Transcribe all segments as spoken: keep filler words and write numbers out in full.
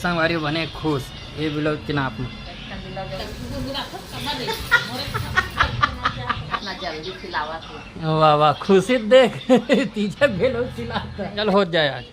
संगवारी बने खुश ये ब्लाउज के नाप में। इतना जल्दी सिलावत हो। वाह वाह, खुशी देख। तीजा ब्लाउज सिलाता। चल, हो जाए आज।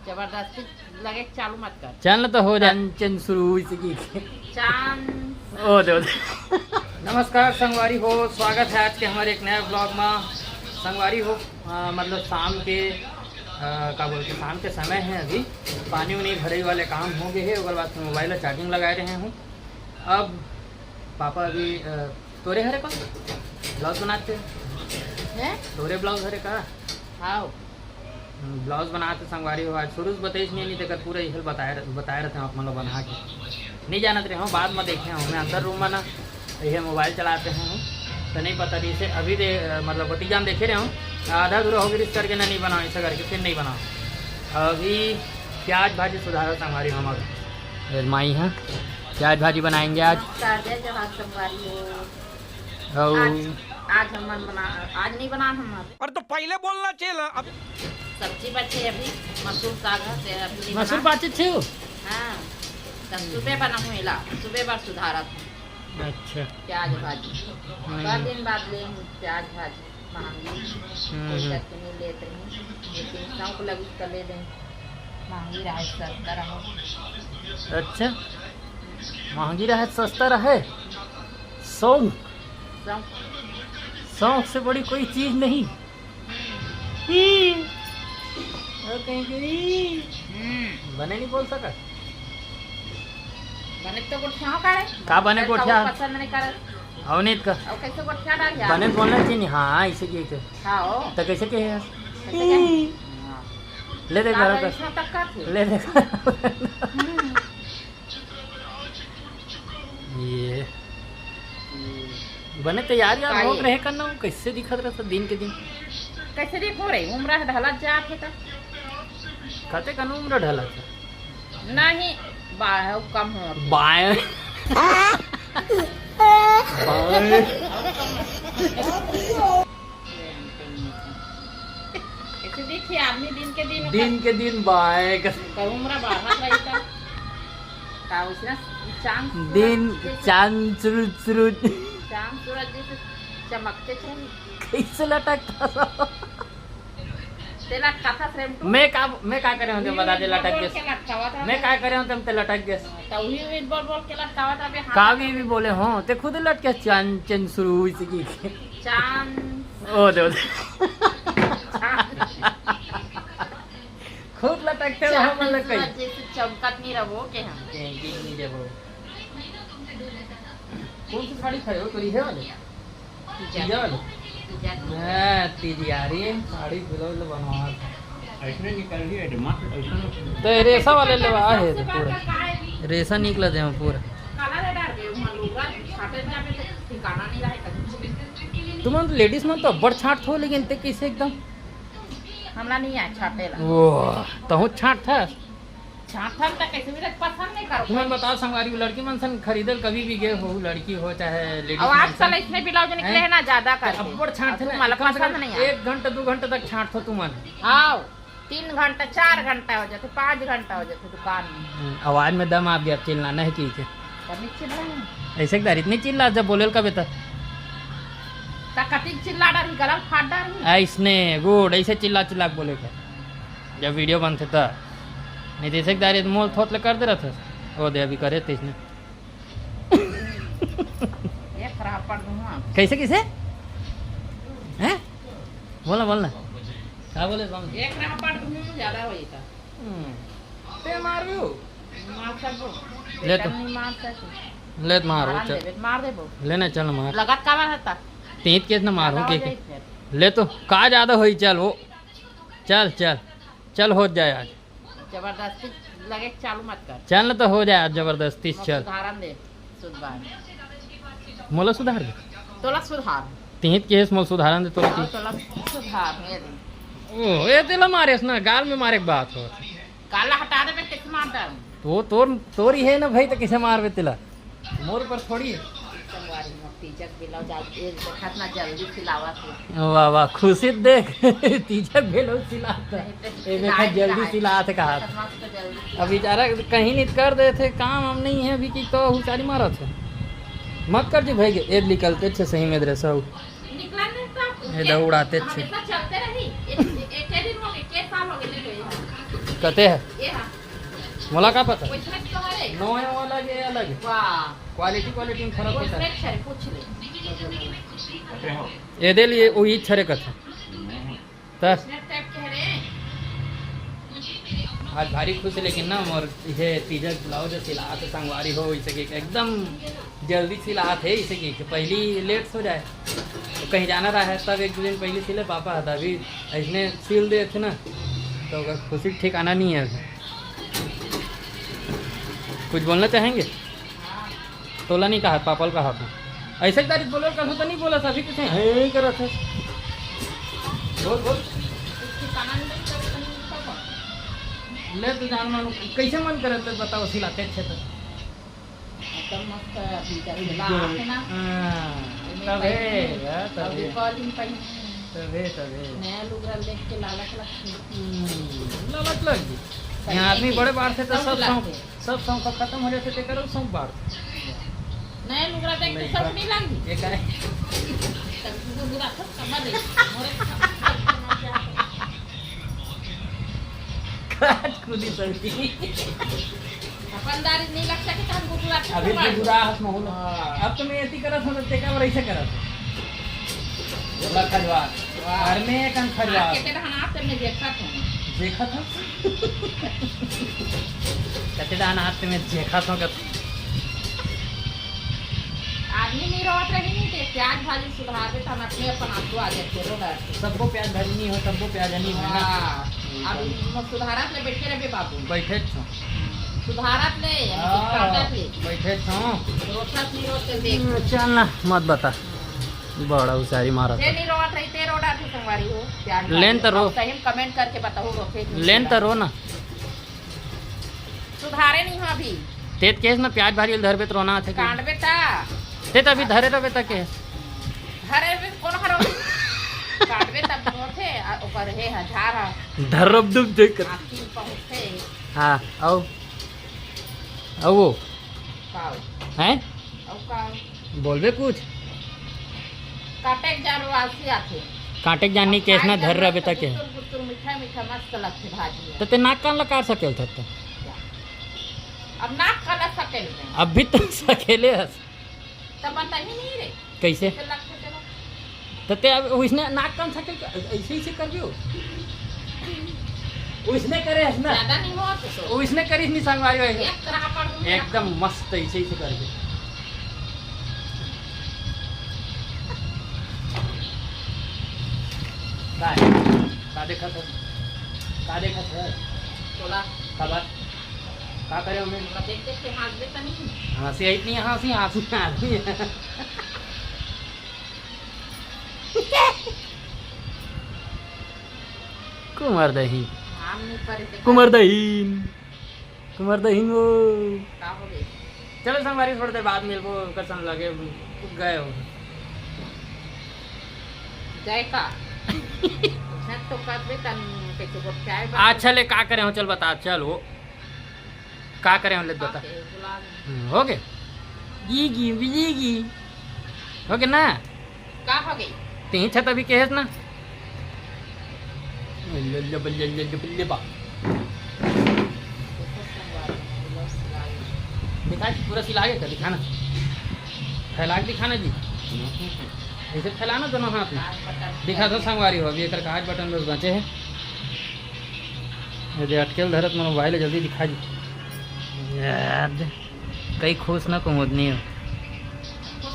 जबरदस्ती लगे चालू मत कर। चल न तो हो जाए। चन, चन शुरू हुई सी की। चांद। ओ दे, ओ दे। नमस्कार संगवारी हो, स्वागत है आज के हमारे एक नया ब्लॉग में। संगवारी हो, अ, मतलब शाम के, अ, का बोलते, शाम के समय है अभी, पानी उनी भरे वाले काम हो गए है, ओकर बाद मोबाइल ला चार्जिंग लगाए रहे हूँ। अब पापा अभी, अ, तोरे हरे का ब्लाउज बनाते हैं? तोरे ब्लाउज हरे का? हाँ। ब्लाउज बनाते संगवारी हो, आज शुरू से बताइस नहीं, नहीं तेकर पूरा इहल बताए रह-, बताए रहते हैं आप मन ला बना के। नहीं जानत रहे हो, बाद में देखे हो, मैं अंदर रूम में ना, ये मोबाइल चलाते हैं हम, तो नहीं पता रही से अभी दे, मतलब भतीजा में देखे रहे हो, आधा अधूरा हो गया इस करके ना नहीं बनाओ, ऐसा करके फिर नहीं बनाओ। अभी प्याज भाजी सुधारा संगवारी हमारा, ये माई है, प्याज भाजी बनाएंगे आज। नमस्कार, जय जोहार संगवारी हो। और आज, आज हमन बना, आज नहीं बना हम। अरे तो पहले बोलना चाहिए ना। अब सब्जी बचे अभी, मसूर साग है, ते अभी नहीं मसूर बना। बाचे छे हो? हाँ, तब सुबह बनाऊँ एला, सुबह बार सुधारत हूँ। अच्छा। प्याज भाजी, हाँ। दो दिन बाद ले हूँ प्याज भाजी, महंगी, हम्म, कोई हम्म। करके नहीं लेत रही, लेकिन शौक लगी तो ले लें। महंगी रहे, सस्ता रहे। अच्छा, महंगी रहे, सस्ता रहे, शौक, शौक। शौक से बड़ी कोई चीज नहीं। हम्म। और कहीं की, हम्म। बने नहीं बोल सका। बने तो गोठियाओ का रे। का बने तो गोठिया? पसंद नहीं करे। अवनीत का। और कैसे गोठिया डाल जा? बने बोलना चाहिए नहीं। हाँ, ऐसे की के। हाँ, हो। तो कैसे के है? कैसे के? हाँ। ले दे का घर का। इसमें तक का थे? ले दे। हम्म। ये बने तैयार यार, का हो ये? रहे करना, वो कैसे दिखत रहता दिन के दिन? कैसे दिखो रे, उम्र ढलत जात है तो। कते कन उम्र ढलत है? नहीं, बा-, कम हो। बाय। बाय। ऐसे देखिए, आदमी दिन के दिन दिन के दिन बाय। तो उम्र बढ़त रही तो, का उसने चांद दिन सूरज जैसे, चांद सूरज, सूरज। चांद सूरज जैसे चमकते थे। कैसे लटकता था? ते लटका था frame two। मैं का, मैं का करे हूँ, ते बता दे, लटक गए। मैं का करे हूँ, तुम ते लटक गए। तो वही, वही बोल, बोल के लटकावा था, अबे हाथ का भी, भी बोले हो, ते खुद लटके, चांद, चांद शुरू हुई सी की। चांद। ओ दे, ओ दे। चांद। खुद लटकते रहो, चांद मतलब कहीं। सूरज जैसे चमकत नहीं रहो के हम। कहीं गिर नहीं जाबो। कौन सी साड़ी खाए हो, तोरी है वाले? तीजा। तीजा वाले? तीजा। हाँ, तीजियारी साड़ी ब्लाउज बनवा। ऐसने निकल रही है, मत ऐसा। तो ये रेशा वाले लेवा है तो पूरा। रेशा निकला दे हम पूरा। काला रे डाल दे, वहाँ लोग छाटे जावे तो ठिकाना नहीं रहे कभी। तुम लेडीज मन तो अब्बड़ छाट हो, लेकिन ते कैसे एकदम? हमला नहीं आए छाटे ला। वो तहु छाट था। छाटन त कैसे भी पसंद नहीं करो। तुमन बताओ संगवारी, लड़की मन सन खरीदल कभी भी गए हो, लड़की हो चाहे लेडीज अब मन आजकल सन। इसमें ब्लाउज निकले हैं? हैं ना ज्यादा करके। अब्बड़ छांटथे अब ना, तुमन कम से पसंद कम नहीं आए। एक घंटा, दो घंटा तक छांटथो तुमन। हाँ, तीन घंटा, चार घंटा हो जाथे, पाँच घंटा हो जाथे दुकान में। हम्म, आवाज में दम आ गया, चिल्लाना है कि के? कभी चिल्लाए। ऐसे एक दार इतनी चिल्ला जब बोलेल कबे त। त कतिक चिल्ला डारी, गला फाट डारी। ऐसने गुड, ऐसे चिल्ला चिल्ला के बोले के। जब वीडियो बनथे त। नहीं तो ऐसे एक दार मोल थोत ले कर दे रहा था। ओ दे अभी करे तेज ने। एक रापड़ दूंगा। कैसे, कैसे? हैं? बोलना, बोलना। का बोले, बोल। एक रापड़ दूंगा, ज्यादा होई त। हम्म। ते मार भी हो? मार सकबो। ले तो। नहीं मार सकबो। ले तो मार, मारन चल। देबे, मार देबो। लेने चल मार। लगत का बार हता? तीत के इतना मारो ज्यादा हो के। जाई फिर। ले तो, का ज्यादा होई, चल वो। चल, चल। चल, हो जाए आज। जबरदस्ती लगे चालू मत कर। चल न तो हो जाए आज जबरदस्ती, मत चल। सुधारन दे, सुधार। मोला सुधार दे। तोला सुधार। तिहित केहेस मोला सुधारन दे, तोला और की। तोला सुधार, ये दे। ओ, ए तेला मारेस ना, गाल में मारे के बात हो। काला हटा दे, मैं कैसे मार डालूं? तो तोर, तोरी है ना भाई, तो कैसे मारबे तेला? मोर पर थोड़ी है। संगवारी हो, तीजक ब्लाउज आज ए देखत ना जल्दी सिलावत हे। वाह, वाह, खुशी देख। तीजक ब्लाउज सिलात हे। नहीं तो ए देखा, सिलाई जल्दी रहा है। सिलात हे कहा। मस्त जल्दी अब बेचारा कहीं नहीं कर देथे, काम हम नहीं है अभी कि तो हुचारी मारत हे। मत कर जी भाई, ए निकलते अच्छे सही में ड्रेस हो। निकला नहीं तो ये दौड़ाते अच्छे। हमेशा चलते रही। एक, एक, एक दिन हो गए, के साल हो गए, ले लो ये। कते है? ये हाँ। मोला का पता? वैसे तो है। नया वाला के अलग है। वाह। क्वालिटी, क्वालिटी में फर्क होता है। वैसे अच्छा है, पूछ ले। ये दे लिए, वही छरे कथे। त वैसे टाइप के है रे। आज भारी खुश है, लेकिन ना मोर ये तीजक ब्लाउज सिलात हे संगवारी हो, इसे कि एकदम जल्दी सिलात हे, इसे कि पहली लेट हो जाए तो कहीं जाना रहा है, तब एक दो दिन पहले सिले पापा, अभी ऐसने सिल देथे ना, तो ओकर खुशी ठिकाना नहीं है अभी। कुछ बोलना चाहेंगे? तोला नहीं कहा, पापा ल कहा था। ऐसे तारीफ बोलो, कल तो नहीं बोला था, अभी कुछ है, करत है। बोल, बोल। ले तो जान मानो, कैसे मन करत है, बताओ, सिलाते अच्छे तो। एकदम मस्त अभी जब मिला आके ना। हाँ, एकदम तबे, पहनूं। यार, तबे। अभी कॉलिंग पहनूं। तबे, तबे। नया लुगरा देख के लालच लगथे। हम्म, लालच लग गई। सही यहाँ आदमी है। बड़े बार से तो एकदम सब शौक, लगथे। सब शौक खत्म हो जाथे, तेकर शौक बार। नया लुगरा देख के नहीं शौक बार। नहीं लगही। ये का है? तब गुदगुदा था, समझ रही। मोरे समझ रही। काट कूदी सभी। अपन दारी नहीं लग सके तो हम गुदगुदा था, अभी समझ गुदगुदा रही। हस महूल। हाँ। अब तो मैं एती करत हूँ, तो तेका बर ऐसे करत हूँ। बोला खजवार। वाह। घर में एक अंग खजवार। आके तेरा हाथ में देखा था। देखा था? कते डाहन हाथ में जेखा थों कत। आदमी नहीं रोवत रही नहीं ते प्याज भाजी सुधारबे त हम अपने अपन आंसू आ जाते रो डर। सबको प्याज भाजी नहीं हो, सबको प्याज नहीं हो ना। हाँ, अब सुधारत ले बैठे रहे बाबू। बैठे छो। सुधारत ले, हाँ, काटत ले। बैठे छो। रोटत नहीं रोते देख। हम्म, चल ना, मत बता। बड़ा हुशारी मारत जे है। नहीं रोवत रही ते रो डालते संगवारी हो। प्याज लेन भाजी। त रो। अब सही में कमेंट करके बताओ रोते कि नहीं लेन त रोवत। रो ना। सुधारे नहीं हो अभी। तेत केस में प्याज भारी धरबे त रोना आथे कि? काटबे ता। तेत अभी धरे रबे त के? धरे बे कौन हरो? काटबे तब होथे, आ, ओकर हे ह, झार ह। धरब दुब देख कर। आखिर पहुंचथे। हाँ, आओ। आओ वो। काओ। हैं? अउ का? बोलबे कुछ। काटे के जान वासी आथे। काटे के जान नहीं, अब केस ना खाए धर जान रहबे त के। गुतुर गुतुर मीठा मीठा मस्त लगथे भाजी ह। त ते नाक कान ला काट सकेल था त। अब नाक काला सकेल में। अभी तो सकेले हस। त बताही नहीं रे। कैसे? कैसे लगथे तेला? त ते अब उसने नाक कान सकेल के ऐसे, ऐसे करबे हो। उसने करे हस ना। ज्यादा नहीं हो तो। उसने करिस नहीं संगवारी भाई। एक तरह पर हूँ। एकदम मस्त ऐसे, ऐसे करके। का है? का देखत है? का देखत है? बोला। का बात? का करे हमें? बोला, देख देख के हंस दे तनी। हंसी आई नहीं, हंसी, हंसी, हंसी। कुमार दहीन। नाम नहीं पढ़े थे। कुमार दहीन। कुमार दहीन वो। का हो गई? चलो संगवारी, थोड़ी देर बाद मिलबो, ओकर संग लगे गए हो। गए का? उसने तो कर दे तन कैसे को चाय बना। अच्छा ले, का करे हो, चल बता, चल हो। का करे हो, ले बता। ओके, बुला ले। हम्म, हो गए? जी, जी, जी, जी। हो गए ना? का हो गई? तीन छत अभी केहेस ना? ले, ले, ले, ले, ले, ले बा। दिखा, पूरा सिला के दिखा ना। फैला के दिखा ना जी। ऐसे फैला ना दोनों हाथ में। दिखा दो संगवारी हो, अभी एकर काज बटन बस बचे है। ये दे अटकेल धरत मोबाइल जल्दी दिखा जी। यार, कई खुश ना कुमुदनी हो।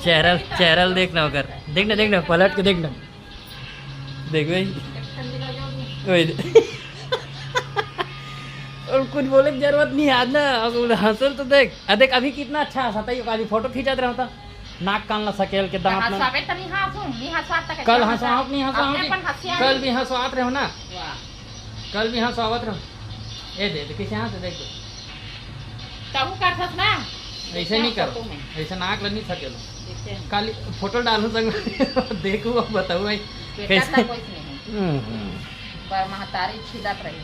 चेहरा, चेहरा देख ना ओकर। देख ना, देख ना, पलट के देख ना। देख भाई। ओए दे। और कुछ बोले के जरूरत नहीं है आज ना, अब हंसल तो देख। आ देख, अभी कितना अच्छा हंसा था, ये अभी फोटो खींचत रहा था। नाक कान ला सकेल के दांत ना। हंसावे त नहीं हंसू, नहीं हंसा तक कल हंसा, नहीं हंसा, अपने अपन हंसिया कल नहीं। भी हंसवात रहो ना। वाह। कल भी हंसवावत रहो। ए दे, दे, कैसे हंस, देख दे। तहु करथस ना। ऐसे नहीं करो। फोटो में। ऐसे नाक ला नहीं सकेलो। कैसे? काली फोटो डालू संग। देखू, अब बताऊ भाई। बेटा कैसे? तो कुछ नहीं। हम्म, हम्म। पर महतारी छिलत रही।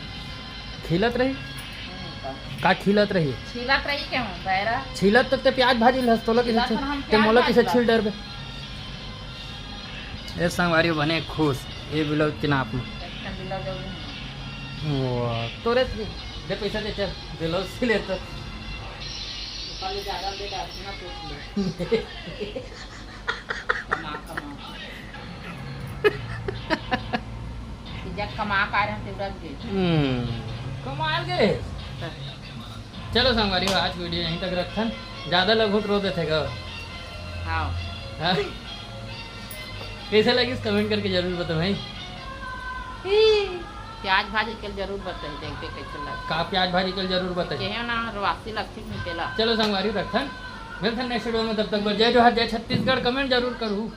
खिलत रही? हम्म, तो का खिलत रही? छिलत रही क्यों बैरा? छिलत तो ते प्याज भाजी लहस, तोला किसे छिलत छिल, पर हम ते प्याज मोला भाजी किसे लहस। छिल डरबे? ए संगवारी बने खुश ये ब्लाउज के नाप में। एकदम बिलो जरूरी है। वाह, तोरे दे पैसा दे, चल ब्लाउज सिले तो। ऊपर ले ज्यादा दे डाल ना पूछ ले। कमा कमा। जब कमा का रहे तेवरा दे। हम्म, कमाल के। चलो संगवारी हो, आज वीडियो यहीं तक रखथन। ज्यादा लगहूं त रो देथे गा। हाँ। हाँ? कैसे लगिस, कमेंट करके जरूर बताओ भाई। प्याज भाजी के जरूर बताई, देख के कैसे लगे। का प्याज भाजी के जरूर बताई। केहे ना रोवासी लगती नहीं तेला। चलो संगवारी रखथन, मिलथन नेक्स्ट वीडियो में। तब तक बर जय जोहार, जय छत्तीसगढ़। कमेंट जरूर करू।